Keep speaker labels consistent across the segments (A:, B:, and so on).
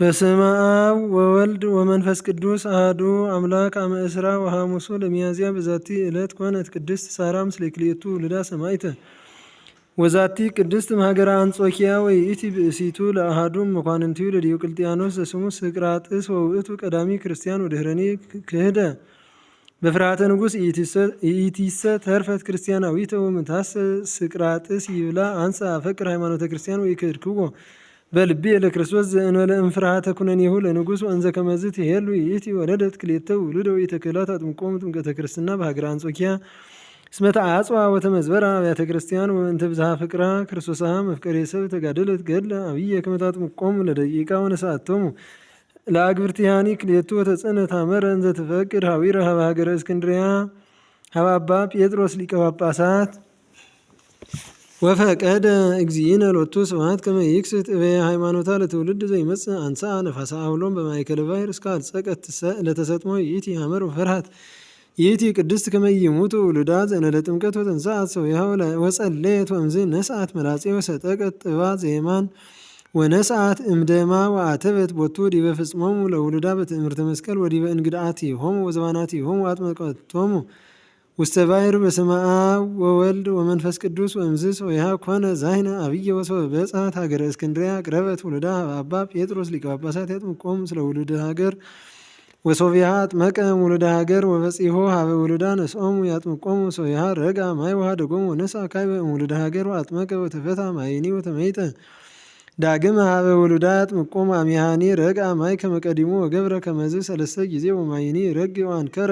A: በስመ አብ ወወልድ ወመንፈስ ቅዱስ አሐዱ አምላክ አመ እስራ ወሐሙሱ ለሚያዝያ በዛቲ ዕለት ኮነት ቅድስት ሳራ ምስለ ክልኤቱ ውሉዳ ሰማዕተ። ወዛቲ ቅድስት እምሀገረ አንጾኪያ ወይእቲ ብእሲቱ ለአሐዱ መኳንንቲሁ ለዲዮቅልጥያኖስ ዘስሙ ስቅራጥስ ወውእቱ ቀዳሚ ክርስቲያን ወድኅረኒ ክህደ በፍርሃተ ንጉሥ ኢኢቲሰ ተርፈት ክርስቲያናዊተ ወምንታሰ ስቅራጥስ ይብላ አንሰ አፈቅር ሃይማኖተ ክርስቲያን ወኢክህድክዎ በልቤ ለክርስቶስ ዘእንበለ እምፍርሃተ ኩነኔሁ ለንጉሥ ወእንዘ ከመዝ ትሄሉ ይእቲ ወለደት ክልኤተ ውሉደ ወኢተክህላ ታጥምቆሙ ጥምቀተ ክርስትና በሀገረ አንጾኪያ እስመ ተዓጽዋ ወተመዝበራ አብያተ ክርስቲያን ወእንተ ብዝሃ ፍቅራ ክርስቶስሃ መፍቀሬ ሰብ ተጋደለት ገድለ አብየ ከመ ታጥምቆሙ ለደቂቃ ወነሳአቶሙ ለአግብርቲሃኒ ክልኤቱ ወተጽዕነ ታመረ እንዘ ትፈቅድ ሀዊረ ሀበ ሀገረ እስክንድርያ ሀበ አባ ጴጥሮስ ሊቀ ጳጳሳት። ወፈቀደ እግዚእነ ሎቱ ስብሐት ከመ ይክስት እበየ ሃይማኖታ ለትውልድ ዘይመጽእ አንሥአ ነፋሰ አውሎም በማእከለ ባሕር እስከ አልጸቀት ለተሰጥሞ ይእቲ ሐመር ወፈርሃት ይእቲ ቅድስት ከመ ይሙቱ ውሉዳ ዘእንበለ ጥምቀት ወተንሥአት ሶቢሃ ወጸለየት ወእምዝ ነስአት መላጼ ወሰጠቀት ጥባ ዘየማን ወነስአት እምደማ ወአተበት ቦቱ ዲበ ፍጽሞሙ ለውሉዳ በትእምርተ መስቀል ወዲበ እንግድዓቲሆሙ ወዘባናቲሆሙ አጥመቀቶሙ ውስተ ባሕር በስመ አብ ወወልድ ወመንፈስ ቅዱስ ወእምዝ ሶቢሃ ኮነ ዛይነ አብየ ወሶበ በጽሐት ሀገረ እስክንድርያ አቅረበት ውሉዳ አባ ጴጥሮስ ሊቀ ጳጳሳት ያጥምቆሙ ስለ ውሉደ ሀገር ወሶቢሃ አጥመቀ ውሉደ ሀገር ወበጺሖ ሀበ ውሉዳ ነስኦሙ ያጥምቆሙ ሶቢሃ ረጋ ማይ ወኀደጎሙ ወነስአ ካዕበ እምውሉደ ሀገር ወአጥመቀ ወተፈታ ማይኒ ወተመይጠ ዳግመ ሀበ ውሉዳ ያጥምቆሙ አሚሃኒ ረጋ ማይ ከመ ቀዲሙ ወገብረ ከመዝ ሰለስተ ጊዜ ወማይኒ ረግ ወአንከረ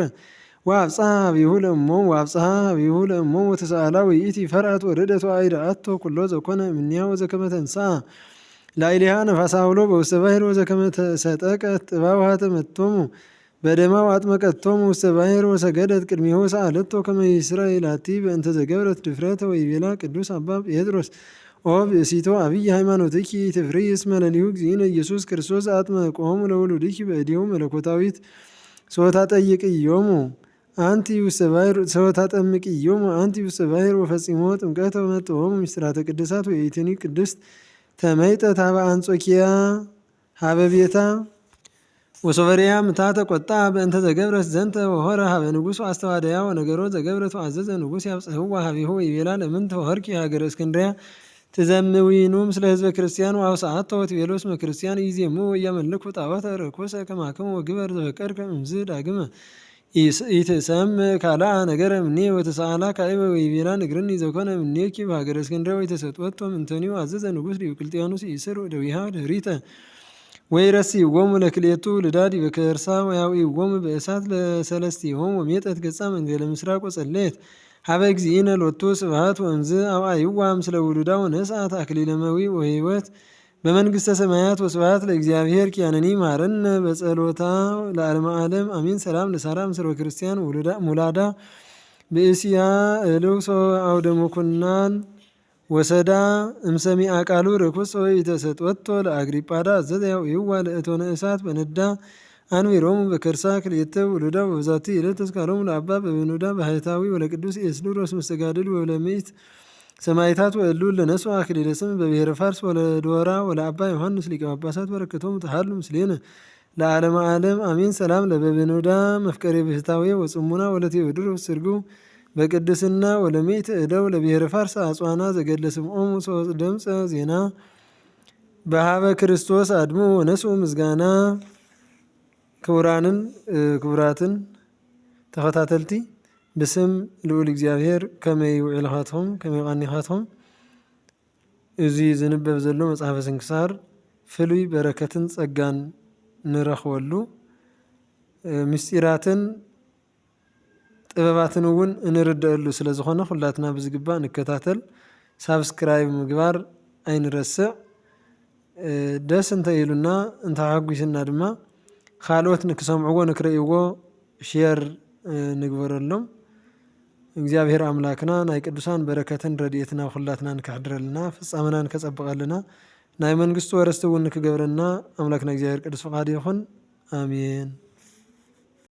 A: ወአብጽሐ ሀቤሁ ለእሞሙ ወአብጽሐ ሀቤሁ ለእሞሙ ወተሰአላ ወይእቲ ፈርአት ወርደት ወአይድአቶ ኩሎ ዘኮነ እምኔሃ ወዘከመ ተንሥአ ላዕሌሃ ነፋሰ አውሎ በውስተ ባሕር ወዘከመ ተሰጠቀት ጥባብሃ ተመቶሙ በደማ ወአጥመቀቶሙ ውስተ ባሕር ወሰገደት ቅድሜሁ ሰአለቶ ከመ ይስረይ ላቲ በእንተ ዘገብረት ድፍረተ ወይቤላ ቅዱስ አባ ጴጥሮስ ኦ ብእሲቶ አብይ ሃይማኖትኪ ትፍሪ እስመ ለሊሁ እግዚእነ ኢየሱስ ክርስቶስ አጥመቆሙ ለውሉድኪ በእዴሁ መለኮታዊት ሶታ ጠይቅዮሙ አንቲ ውስተ ባሕር ሶታ ጠምቅዮሙ አንቲ ውስተ ባሕር ወፈጺሞ ጥምቀተ ወመጥኦሙ ምስጢራተ ቅድሳት ወይእቲኒ ቅድስት ተመይጠት ሀበ አንጾኪያ ሀበ ቤታ ወሶበሪያ ምታተ ቆጣ በእንተ ዘገብረት ዘንተ ወሆረ ሀበ ንጉሥ አስተዋደያ ወነገሮ ዘገብረት አዘዘ ንጉሥ ያብጽሕዋ ሀቢሁ ይቤላ ለምንት ሆርኪ ሀገረ እስክንድርያ ትዘምዊኑ ምስለ ህዝበ ክርስቲያን ወአውስአቶ ወትቤሎ እስመ ክርስቲያን ኢይዜሙ ወኢያመልኩ ጣዖተ ርኩሰ ከማክሙ ወግበር ዘፈቀድከ እምዝ ዳግመ ኢትሰምዕ ካልአ ነገረ እምኔ ወተሰአላ ካዕበ ወይቤላ ንግርኒ ዘኮነ እምኔኪ በሀገረ እስክንድርያ ወኢተሰጥወቶ ምንተኒው አዘዘ ንጉሥ ዲዮቅልጥያኖስ ይእስር ደዊሃ ድኅሪተ ወይረስይዎሙ ለክልኤቱ ልዳድ በከርሳ ወያውዕይዎሙ በእሳት ለሰለስቲሆሙ ወሜጠት ገጻ መንገለ ምስራቅ ወጸለየት ሀበ እግዚእነ ሎቱ ስብሐት ወእምዝ አውዓይዋ ምስለ ውሉዳ ወነስአት አክሊለ መዊዕ ወሕይወት በመንግስተ ሰማያት ወስብሐት ለእግዚአብሔር ኪያነኒ ማረነ በጸሎታ ለዓለመ ዓለም አሜን። ሰላም ለሳራ ምስለ ክርስቲያን ሙላዳ ብእሲያ እልውሶ አውደ መኩናን ወሰዳ እምሰሚዐ ቃሉ ርኩስ ወኢተሰጥወቶ ለአግሪጳዳ አዘዘ ያውዕይዋ ለእቶነ እሳት በነዳ አንቢሮሙ በከርሳ ክልኤተ ውሉዳ ወበዛቲ ዕለት ተስካሮሙ ለአባ በብኑዳ ባህታዊ ወለቅዱስ ኤስድሮስ መስተጋድል ወለምእት ሰማዕታት ወእሉ ለነሱ አክሊለ ስም በብሔረ ፋርስ ወለዶራ ወለአባ ዮሐንስ ሊቀ ጳጳሳት በረከቶሙ ተሃሉ ምስሌነ ለዓለመ ዓለም አሜን። ሰላም ለበብኑዳ መፍቀሬ ብህታዊ ወጽሙና ወለቴዎድሮስ ስርጉ በቅድስና ወለምእት እደው ለብሔረ ፋርስ አጽዋና ዘገድለ ስምዖሙ ድምፀ ዜና በሀበ ክርስቶስ አድሙ ወነሱ ምስጋና። ክቡራንን ክቡራትን ተኸታተልቲ ብስም ልዑል እግዚኣብሔር ከመይ ውዒልኻትኩም ከመይ ቀኒኻትኩም? እዚ ዝንበብ ዘሎ መጽሓፈ ስንክሳር ፍሉይ በረከትን ጸጋን ንረኽበሉ ምስጢራትን ጥበባትን እውን እንርደአሉ ስለ ዝኾነ ኩላትና ብዝግባእ ንከታተል። Subscribe ምግባር ኣይንረስዕ። ደስ እንተ ኢሉና እንተሓጒስና ድማ ካልኦት ንክሰምዕዎ ንክርእይዎ share ንግበረሎም። እግዚኣብሔር ኣምላክና ናይ ቅዱሳን በረከትን ረድኤትን ኣብ ኹላትና ንከሕድረልና ፍጻመና ንከጸብቐልና ናይ መንግስቱ ወረስቲ እውን ንክገብረና ኣምላክና እግዚኣብሔር ቅዱስ ፍቃዱ ይኹን። ኣሜን።